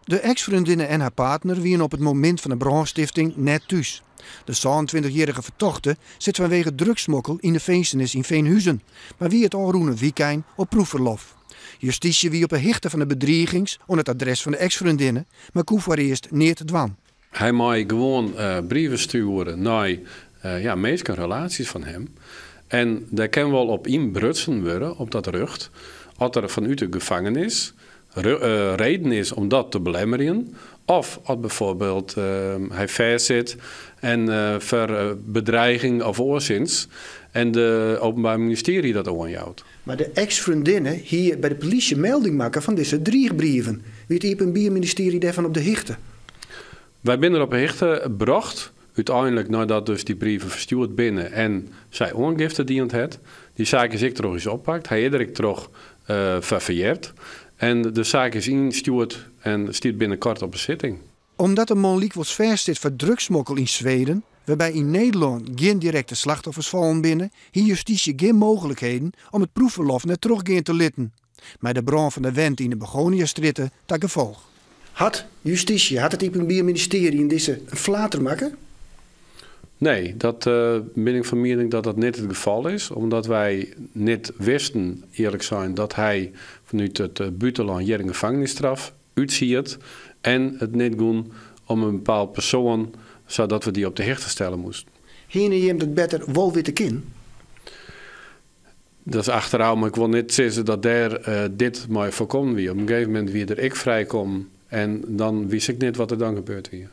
De eks-freondinne en har partner wiene op it momint fan de brânstifting net thús. De 27-jierrige fertochte sit fanwege drugssmokkel yn de finzenis yn Veenhuizen, mar wie it ôfrûne wykein op proefferlof. Justysje wie op 'e hichte fan de bedrigings oan it adres fan de eks-freondinne, mar koe foarearst neat dwaan. Hy mei gewoan brieven stjoere nei ja, minsken, relaasjes fan him. En dêr kin wol op ynbrutsen wurde, op dat rjocht, as der fanút de gefangenis reden is om dat te belemmerjen. Of as byfoarbyld hy fêstsit en foar bedriging of oarsins en de Openbaar Ministerie dat oanjout. Mar de eks-freondinne hie by de polysje melding makke fan dizze driichbrieven. Wie it Iepenbier Ministearje dêrfan op de hichte? Wy binne der op 'e hichte brocht, úteinlik neidat dus dy brieven ferstjoerd binne en sy oangifte diend hat. Dy saak is ek troch ús oppakt. Hy is der ek troch ferheard. En de saak is ynstjoerd en stiet binnenkort op 'e sitting. Omdat de man lykwols fêstsit foar drugssmokkel yn Sweden, wêrby yn Nederlân gjin direkte slachtoffers fallen binne, hie justysje gjin mooglikheden om it proefferlof net trochgean te litten. Mei de brân fan de wente yn de Begoniastrjitte ta gefolch. Hat justysje, hat it Iepenbier Ministearje yn dizze in flater makke? Nee, dat bin ik fan miening dat dat net it gefal is, omdat wy net wisten, earlik sein, dat hy fanút it bûtenlân hjir in gefangenisstraf útsiet en it net gong om in bepaald persoan, sadat we dy op de hichte stelle moasten. Hiene jim dat better wol witte kinnen? Dat is achterôf, mar ik wol net sizze dat dêr dit mei foarkommen wie. Op in gegeven momint wie er ek frijkommen en dan wist ik net wat der dan gebeurd wie.